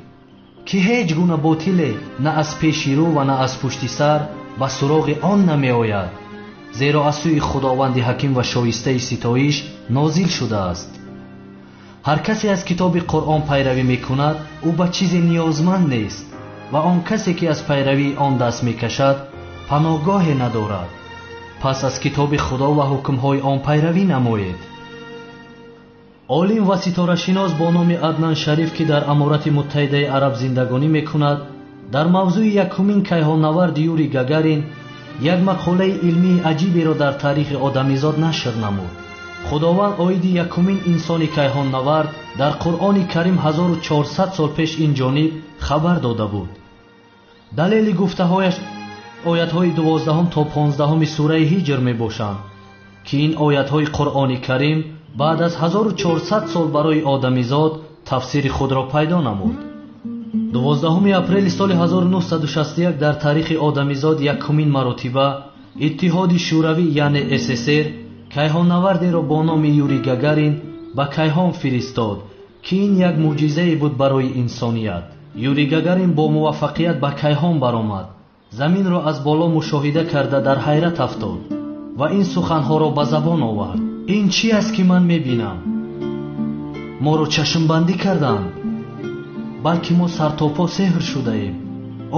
ки ҳеҷ гуна ботиле на аз пеши рӯ ва на аз пушти сар ба суроғи он намеояд, зеро аз сӯи Худованди ҳаким ва шоистаи ситоиш нозил шудааст. Ҳар касе аз китоби Қуръон пайравӣ мекунад, ӯ ба чизе ниёзманд нест ва он касе ки аз пайравии он даст мекашад, паноҳгоҳе надорад. Пас аз китоби Худо ва ҳукмҳои он пайравӣ намоед. Олим ва ситорашинос бо номи Аднан Шариф, ки дар Аморати Муттаҳидаи Араб зиндагонӣ мекунад, дар мавзӯи якумин кайҳоннавард Юрий Гагарин як мақолаи илмии аҷиберо дар таърихи одамизод нашр намуд. Худованд оиди якумин инсони кайҳоннавард дар Қуръони Карим 1400 сол пеш ин ҷониб хабар дода буд. Далели гуфтаҳояш оятҳои 12 то 15 сураи Ҳиҷр мебошанд, ки ин оятҳои Қуръони Карим баъд аз 1400 сол барои одамизод тафсири худро пайдо намуд. 12 апрели соли 1961 дар таърихи одамизод якумин маротиба Иттиҳоди Шӯравӣ, яъне СССР, кайҳоннавардеро бо номи Юрий Гагарин ба кайҳон фиристод, ки ин як мӯъҷизае буд барои инсоният. Юрий Гагарин бо муваффақият ба кайҳон баромад, заминро аз боло мушоҳида карда дар ҳайрат афтод ва ин суханҳоро ба забон овард: ин чӣ аст ки ман мебинам? Моро чашмбандӣ карданд, балки мо сартопо сеҳр шудаем.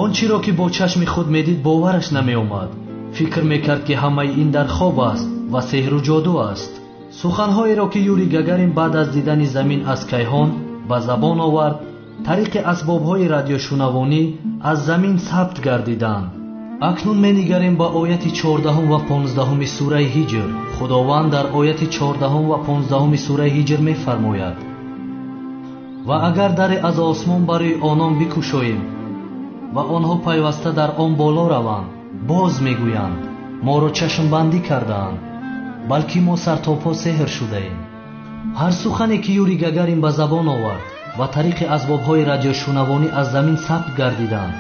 Он чиро ки бо чашми худ медид бовараш намеомад. Фикр мекард ки ҳамаи ин дар хоб аст ва сеҳру ҷоду аст. Суханҳоеро ки Юрий Гагарин баъд аз дидани замин аз кайҳон ба забон овард, тариқи асбобҳои радиошунавонӣ аз замин сабт гардиданд. Акнун менигарем ба ояти 14 ва 15 сураи Ҳиҷр. Худованд дар ояти 14 ва 15 сураи Ҳиҷр мефармояд: ва агар даре аз осмон барои онон бикушоем ва онҳо пайваста дар он боло раванд, боз мегӯянд моро чашмбандӣ кардаанд, балки мо сартопо сеҳр шудаем. Ҳар сухане ки Юрий Гагарин ба забон овард ва тариқи асбобҳои радиошунавонӣ аз замин сабт гардиданд,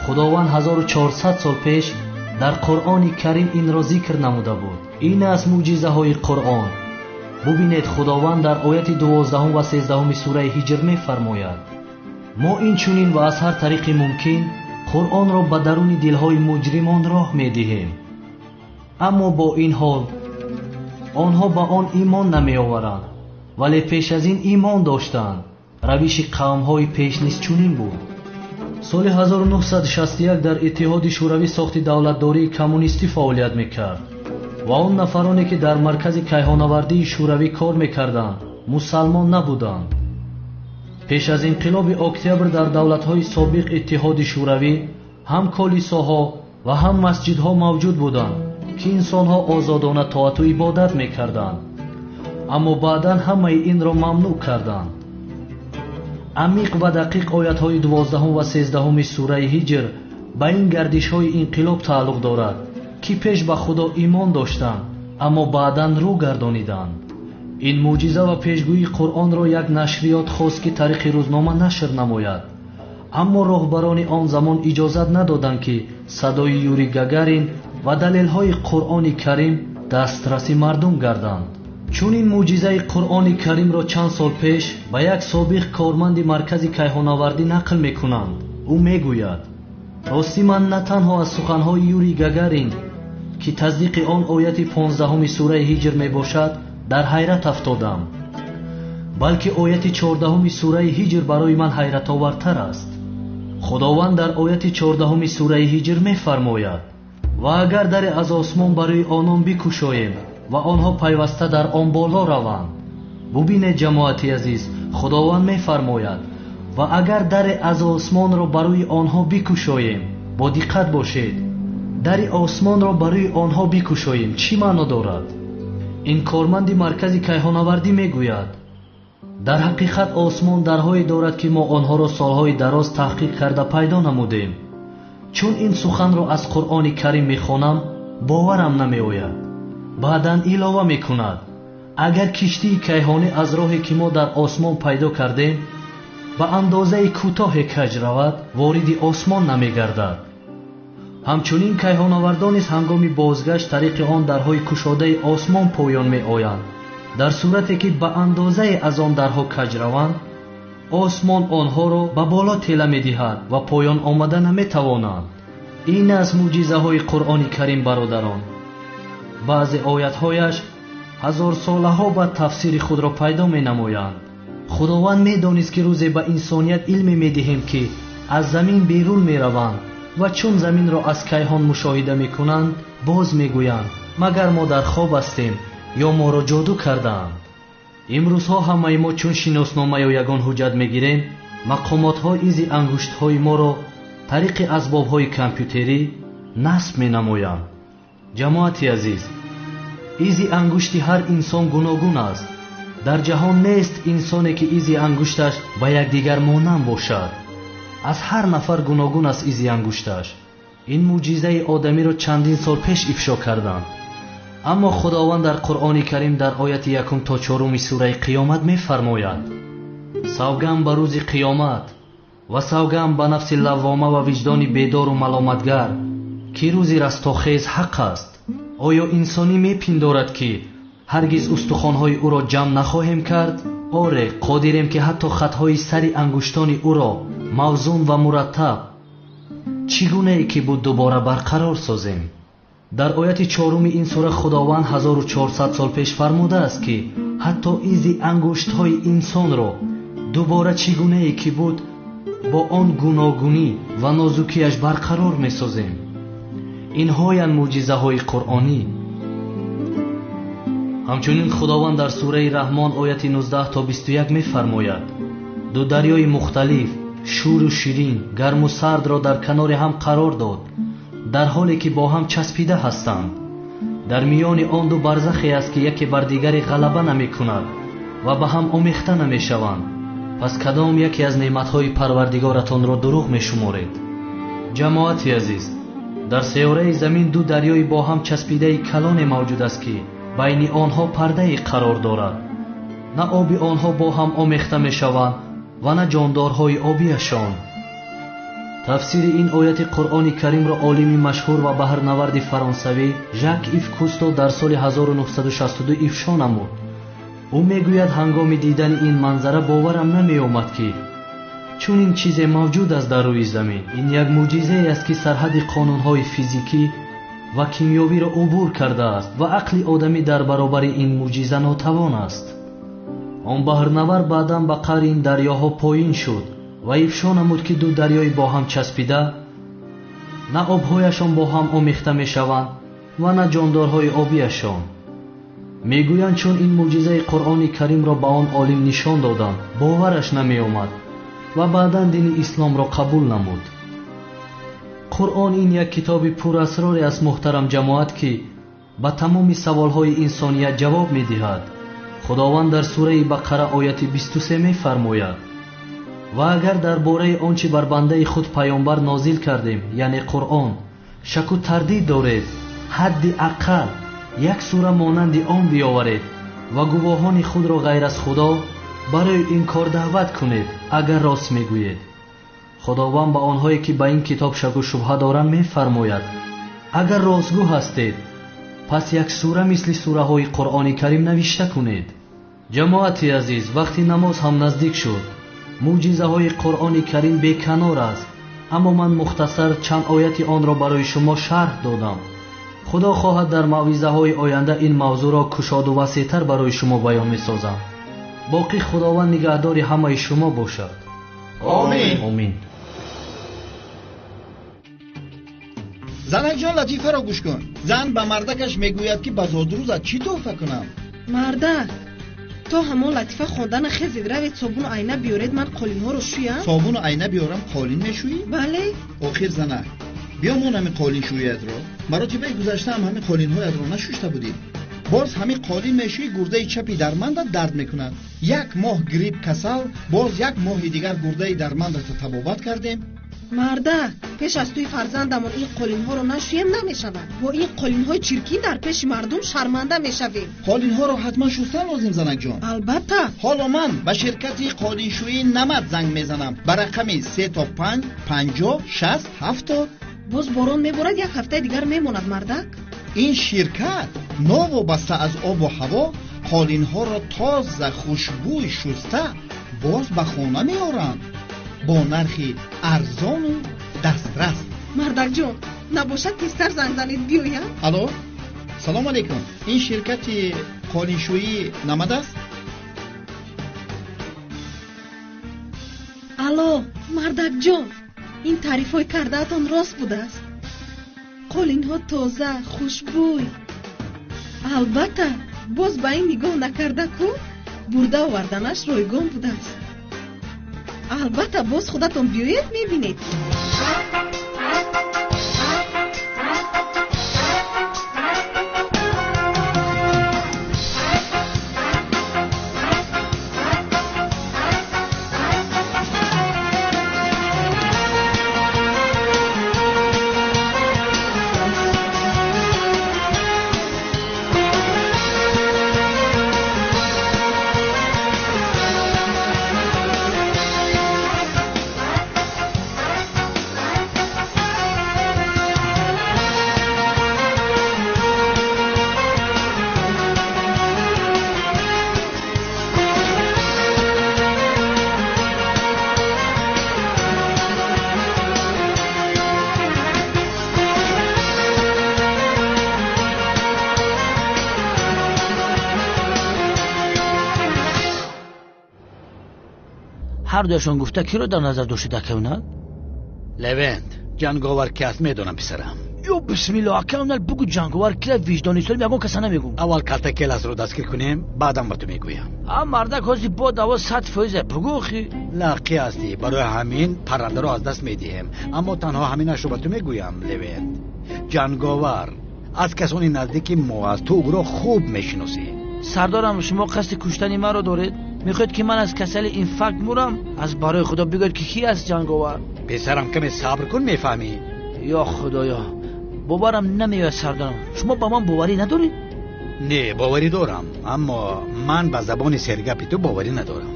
Худованд 1400 сол пеш дар Қуръони Карим инро зикр намуда буд. Ин аст мӯъҷизаҳои Қуръон. Бубинед, Худованд дар ояти 12 ва 13 сураи Ҳиҷр мефармояд: мо инчунин ва аз ҳар тариқи мумкин Қуръонро ба даруни дилҳои муҷримон роҳ медиҳем, аммо бо ин ҳол онҳо ба он имон намеоваранд, вале пеш аз ин имон доштанд. Равиши қавмҳои пеш низ чунин буд. Соли 1961 дар Иттиҳоди Шӯравӣ сохти давлатдории коммунистӣ фаъолият мекард ва он нафароне ки дар маркази кайҳонавардии Шӯравӣ кор мекарданд мусалмон набуданд. Пеш аз инқилоби октябр дар давлатҳои собиқ Иттиҳоди Шӯравӣ ҳам колисоҳо ва ҳам масҷидҳо мавҷуд буданд, ки инсонҳо озодона тоату ибодат мекарданд, аммо баъдан ҳамаи инро мамнӯъ карданд. Амиқ ва дақиқ оятҳои 12 ва 13 сураи Ҳиҷр ба ин гардишҳои инқилоб тааллуқ дорад, ки пеш ба Худо имон доштанд, аммо баъдан рӯ гардониданд. Ин мӯъҷиза ва пешгӯии Қуръонро як нашриёт хост, ки тариқи рӯзнома нашр намояд, аммо роҳбарони он замон иҷозат надоданд, ки садои Юрий Гагарин ва далелҳои Қуръони Карим дастраси мардум гарданд. Чун ин мӯъҷизаи Қуръони Каримро чанд сол пеш ба як собиқ корманди маркази кайҳонавардӣ нақл мекунанд, ӯ мегӯяд: ростӣ ман на танҳо аз суханҳои Юрий Гагарин, ки тасдиқи он ояти 15 сураи Ҳиҷр мебошад, дар ҳайрат афтодам, балки ояти 14 сураи Ҳиҷр барои ман ҳайратовартар аст. Худованд дар ояти 14 сураи Ҳиҷр мефармояд: ва агар даре аз осмон барои онон бикушоем ва онҳо пайваста дар он боло раванд. Бубинед, ҷамоати азиз, Худованд мефармояд: ва агар даре аз осмонро барои онҳо бикушоем. Бо диққат бошед, дари осмонро барои онҳо бикушоем чӣ маъно дорад? Ин корманди маркази кайҳонавардӣ мегӯяд: дар ҳақиқат осмон дарҳое дорад, ки мо онҳоро солҳои дароз таҳқиқ карда пайдо намудем. Чун ин суханро аз Қуръони Карим мехонам, боварам намеояд. Баъдан илова мекунад: агар киштии кайҳонӣ аз роҳе ки мо дар осмон пайдо кардем ба андозаи кӯтоҳе каҷ равад, вориди осмон намегардад. Ҳамчунин кайҳонавардон низ ҳангоми бозгашт тариқи он дарҳои кушодаи осмон поён меоянд. Дар сурате ки ба андозае аз он дарҳо каҷ раванд, осмон онҳоро ба боло тела медиҳад ва поён омада наметавонанд. Ин аз мӯъҷизаҳои Қуръони Карим, бародарон. Баъзе оятҳояш ҳазорсолаҳо баъд тафсири худро пайдо менамоянд. Худованд медонист, ки рӯзе ба инсоният илме медиҳем, ки аз замин берун мераванд ва чун заминро аз кайҳон мушоҳида мекунанд, боз мегӯянд: магар мо дар хоб ҳастем ё моро ҷоду кардаанд. Имрӯзҳо ҳамаи мо чун шиноснома ё ягон ҳуҷҷат мегирем, мақомотҳо изи ангуштҳои моро тариқи асбобҳои компютерӣ насб менамоянд. Ҷамоати азиз, изи ангушти ҳар инсон гуногун аст. Дар ҷаҳон нест инсоне, ки изи ангушташ ба якдигар монанд бошад. Аз ҳар нафар гуногун аст изи ангушташ. Ин мӯъҷизаи одамиро чандин сол пеш ифшо карданд. Аммо Худованд дар Қуръони Карим дар ояти 1 то 4 сураи Қиёмат мефармояд: савганд ба рӯзи қиёмат ва савганд ба нафси лаввома ва виҷдони бедору маломатгар, ки рӯзи растохез ҳақ аст. Оё инсонӣ мепиндорад, ки ҳаргиз устухонҳои ӯро ҷамъ нахоҳем кард? Оре, қодирем, ки ҳатто хатҳои сари ангуштони ӯро мавзун ва мураттаб чӣ гунае ки буд дубора барқарор созем. Дар ояти 4 ин сура Худованд 1400 сол пеш фармудааст, ки ҳатто изи ангуштҳои инсонро дубора чӣ гунае ки буд бо он гуногунӣ ва нозукиаш барқарор месозем. Инҳоянд мӯъҷизаҳои қуръонӣ. Ҳамчунин Худованд дар сураи Раҳмон ояти 19 то 21 мефармояд: ду дарёи мухталиф, шӯру ширин, гарму сардро дар канори ҳам қарор дод, дар ҳоле ки бо ҳам часпида ҳастанд. Дар миёни он ду барзахе аст, ки яке бар дигаре ғалаба намекунад ва ба ҳам омехта намешаванд. Пас кадом яке аз неъматҳои Парвардигоратонро дурӯғ мешуморед? Ҷамоати азиз, дар сайёраи замин ду дарёи бо ҳам часпидаи калоне мавҷуд аст, ки байни онҳо пардае қарор дорад. На оби онҳо бо ҳам омехта мешаванд ва на ҷондорҳои обиашон. Тафсири ин ояти Қуръони Каримро олими машҳур ва баҳрнаварди фаронсавӣ Жак Ив Кусто дар соли 1962 ифшо намуд. Ӯ мегӯяд: ҳангоми дидани ин манзара боварам намеомад, ки чунин чизе мавҷуд аст дар рӯи замин. Ин як мӯъҷизае аст, ки сарҳади қонунҳои физикӣ ва кимиёвиро убур кардааст ва ақли одамӣ дар баробари ин мӯъҷиза нотавон аст. Он баҳрнавар баъдан ба қаъри ин дарёҳо поин шуд ва ифшо намуд, ки ду дарёи бо ҳам часпида на обҳояшон бо ҳам омехта мешаванд ва на ҷондорҳои обиашон. Мегӯянд, чун ин мӯъҷизаи Қуръони Каримро ба он олим нишон доданд, бовараш намеомад ва баъдан дини исломро қабул намуд. Қуръон ин як китоби пурасроре аст, муҳтарам ҷамоат, ки ба тамоми саволҳои инсоният ҷавоб медиҳад. Худованд дар сураи Бақара ояти 23 мефармояд: ва агар дар бораи он чӣ бар бандаи худ паёмбар нозил кардем, яъне Қуръон, шаку тардид доред, ҳадди ақал як сура монанди он биёваред ва гувоҳони худро ғайр аз Худо барои ин кор даъват кунед, агар рост мегӯед. Худованд ба онҳое ки ба ин китоб шаку шубҳа доранд мефармояд: агар ростгӯ ҳастед, пас як сура мисли сураҳои Қуръони Карим навишта кунед. Ҷамоати азиз, вақти намоз ҳам наздик шуд. Мӯъҷизаҳои Қуръони Карим беканор аст, аммо ман мухтасар чанд ояти онро барои шумо шарҳ додам. Худо хоҳад дар мавъизаҳои оянда ин мавзӯъро кушоду васеътар барои шумо баён месозам. Боқӣ Худованд нигаҳдори ҳамаи шумо бошад. Омин. Омин. Занакҷон, латифаро гӯш кун. Зан ба мардакаш мегӯяд, ки ба зодрӯзат чӣ тӯҳфа кунам? Мардак, то ҳамон латифа хондана хезед, равед собуну айна биёред, ман қолинҳоро шӯям. Собуну айна биёрам, қолин мешӯӣ? Бале. Охир занак, биёмон ҳамин қолиншӯиятро. Маротибаи гузаштаам ҳамин қолинҳоятро нашушта будӣ. Боз ҳамин қолин мешӯӣ, гурдаи чапи дармандат дард мекунад. Як моҳ грипп касал, боз як моҳи дигар гурдаи дармандатро табобат кардем. Мардак, пеш аз тӯи фарзандамон ин қолинҳоро нашӯем намешавад. Бо ин қолинҳои чиркин дар пеши мардум шарманда мешавем. Қолинҳоро ҳатман шустан лозим, занакҷон. Албатта. Ҳоло ман ба ширкати қолиншӯии Намад занг мезанам ба рақами 3 то 5 50 60 70. Боз борон меборад, як ҳафтаи дигар мемонад, мардак. Ин ширкат новобаста аз обу ҳаво қолинҳоро тоза хушбӯй шуста боз ба хона меоранд бо нархи арзону дастрас. Мардакҷон, набошад тезтар занг занед, биёяд. Алло, салом алейкум. Ин ширкати қолиншӯӣ намад аст? Алло, мардакҷон, ин таърифҳои кардаатон рост будааст. Қолинҳо тоза, хушбӯй. Албатта, боз ба ин нигоҳ накарда ку бурда оварданаш ройгон будааст. Албатта, боз худатон биёед, мебинед. Ҳар дуяшон гуфта киро дар назар доштед, акаунал? Левент, ҷанговар ки аст медонам, писарам. Ё бисмилло, акаунал, бугу ҷанговар кира, виҷдони солим ягон каса намегум. Аввал калтакеласро дастгир кунем, баъдам ба ту мегӯям. А мардак ҳозир бо даво 100%. Бугу охи. Лаққӣ ҳастӣ, барои ҳамин паррандаро аз даст медиҳем. Аммо танҳо ҳаминашро ба ту мегӯям, Левент. Ҷанговар аз касони наздики мо аст, ту ӯро хуб мешиносӣ. Сардорам, шумо қасди куштани маро доред? Мехоҳед ки ман аз касали инфаркт мурам? Аз барои худо бигӯед ки ки аст ҷанговар. Писарам, каме сабр кун, мефаҳмӣ. Ё худоё, боварам намеояд, сардорам. Шумо ба ман боварӣ надоред? Не, боварӣ дорам, аммо ман ба забони сергапи ту боварӣ надорам.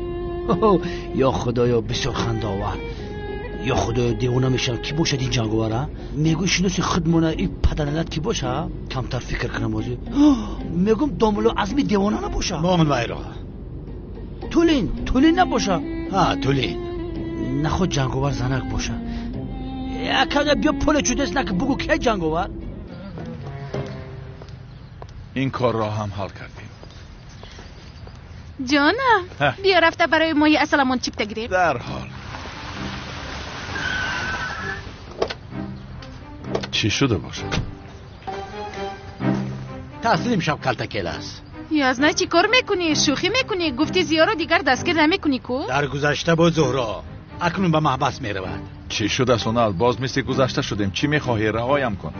Ё худоё, бисёр хандаовар. Ё худоё, девона мешавам. Ки бошад ин ҷанговар? А мегӯй шиноси худмона и паданалат ки боша? Камтар фикр кунам ҳозир. Мегӯм домулло Азми девона набоша. Момин вайро. Тулин, Тулин набоша. Ҳа, Тулин. Наход ҷанговар занак боша. Якада биё поле чудес наки, бугу ки ҷанговар. Ин корро ҳам ҳал кардем. Ҷонам, биё рафта барои моҳи асаламон чипта гирем. Дарҳол. Чӣ шуда бошад? Таслим шав, калтакелас. Язна, чӣ кор мекунӣ? Шӯхӣ мекунӣ? Гуфти Зиёро дигар дастгир намекунӣ ку? Дар гузашта буд, Зуҳро. Акнун ба маҳбас меравад. Чӣ шуда, Сонал? Боз мисли гузашта шудем. Чӣ мехоҳӣ? Раҳоям кун.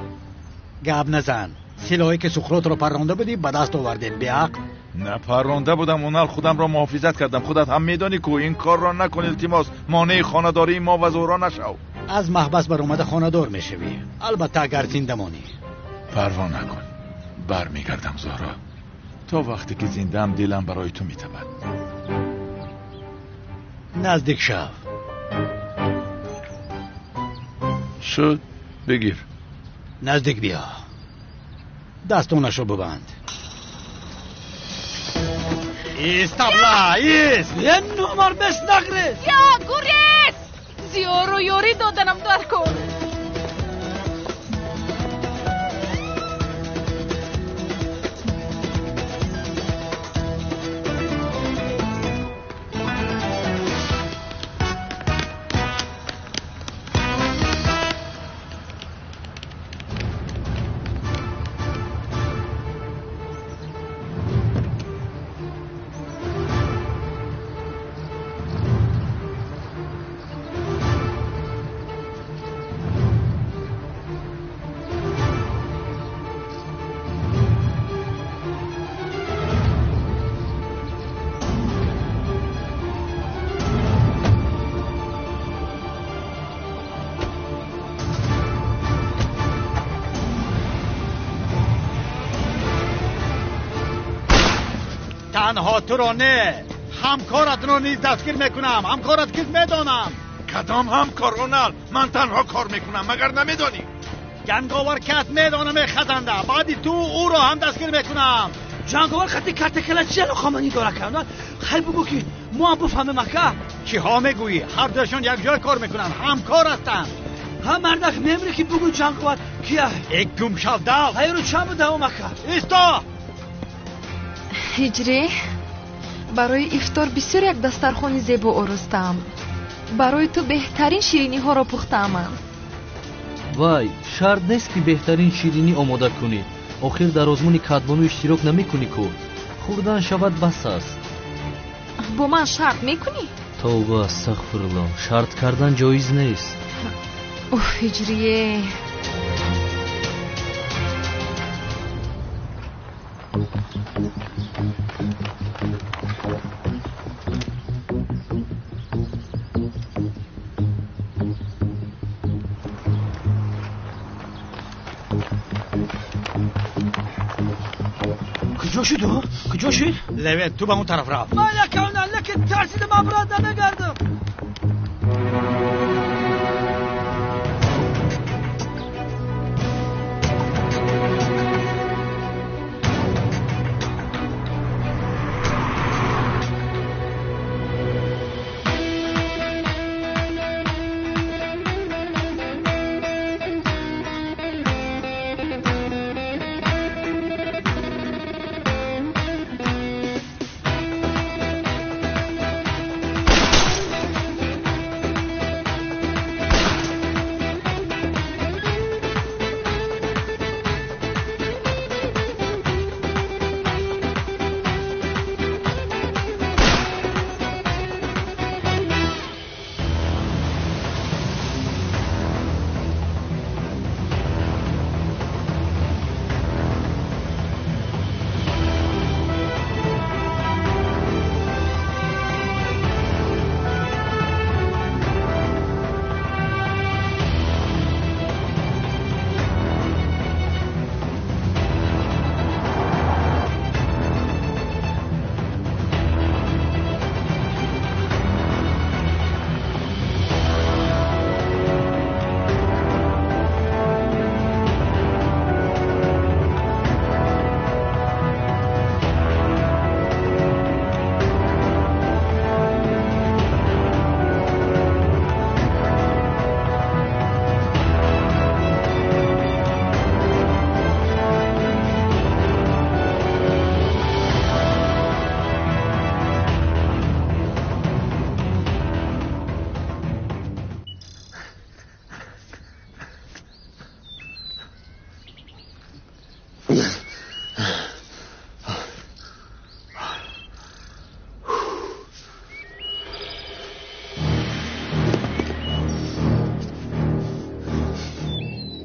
Гап назан. Силоҳе ки Суқротро парронда будӣ ба даст овардем, беақл. Напарронда будам, Унал, худамро муҳофизат кардам. Худат ҳам медонӣ ку. Ин корро накун, илтимос. Монеи хонадории мо ва Зуҳро нашав. Аз маҳбас баромада хонадор мешавӣ. Албатта, агар зинда монӣ. Парво накун. Бармегардам, Зуҳро. То вақте ки зиндаам, дилам барои ту метабад. Наздик шав. Шуд, бигир. Наздик биё. Дастонашро бибанд. Ист, табла, ист! Е, номар бес нагрез! Я, гурез! Зиёро ёрӣ доданам дар кор. Танҳо туро не, ҳамкоратро низ дастгир мекунам. Ҳамкорат кист медонам. Кадом ҳамкор, Унал? Ман танҳо кор мекунам, магар намедонӣ? Ҷанговар кас медонам хазанда. Баъди ту ӯро ҳам дастгир мекунам. Ҷанговар хати картакала чи алоқамандӣ дора кана? Хай бугӯ ки мо ҳам бифаҳмем ака. Чиҳо мегӯӣ? Ҳардуяшон якҷой кор мекунанд, ҳамкор ҳастанд. Ҳа мардак мемри ки бугӯ ҷанговар кия? Э гум шав дав. Ҳайру чанд будавом ака? Исто! Ҳиҷрӣ, барои ифтор бисёр як дастархони зебо оростаам. Барои ту беҳтарин шириниҳоро пухтаамам. Вай, шарт нест ки беҳтарин ширинӣ омода кунӣ. Охир дар озмуни кадбону иштирок намекунӣ ку. Хӯрдан шавад бас аст. Бо ман шарт мекунӣ? Тавба, астағфируллоҳ, шарт кардан ҷоиз нест. Уф, Ҳиҷрие. Куҷо шуд? Куҷо шуд? Левент, ту ба он тараф рафт. Ман якавна, лекин тарсидам, ман брат намегардам.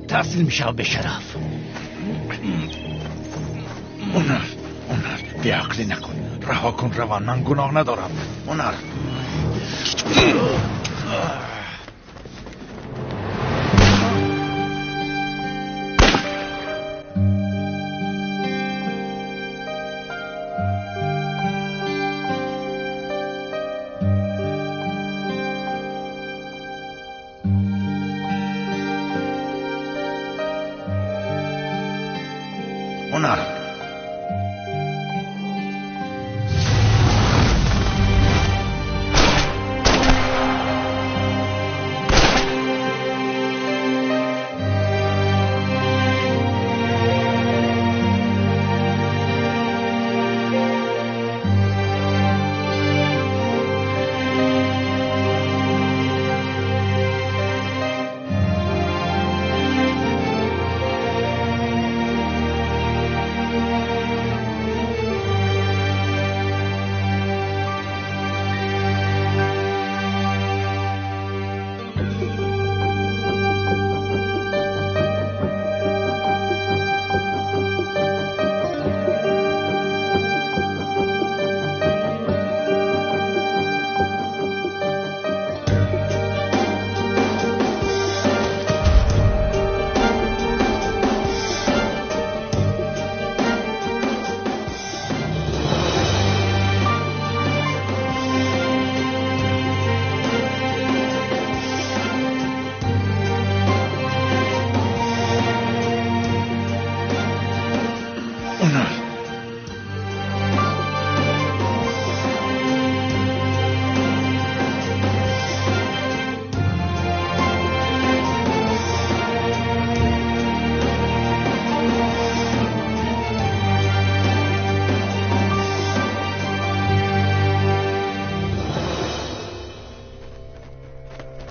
Таслим шав бешараф. Онар, Онар, беақлӣ накун. Раҳо кун раван, ман гуноҳ надорам. Онар. Онар.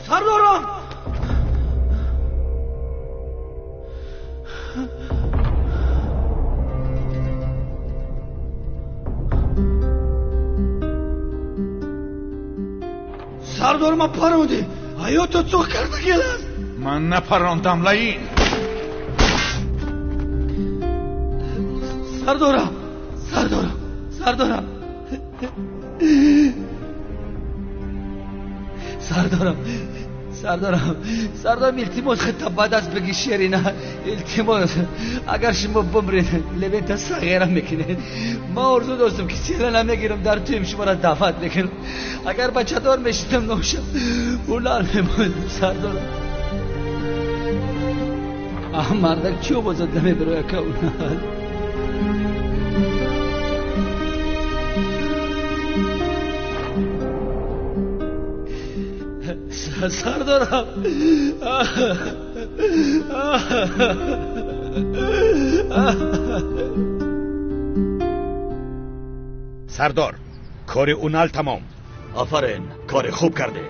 Сардорам! Сардор, ман парондӣ. Ҳаётро цоқ карда келаст. Ман напарондам, лаин. Сардорам, сардорам, сардорам. Сардорам, сардорам, сардорам, илтимос, хита ба даст бигӣ шерина. Илтимос, агар шумо бимред, Левента сағира мекунед. Ман орзу доштам ки села намегирам, дар туем шуморо даъват мекунам. Агар бачадор мешидам, ношам ҳунар мемондам, сардорам. Мардак чӣ овозад намебароя каунал? Сардорам. Сардор, кори Унал тамом. Офарин, кори хуб кардӣ.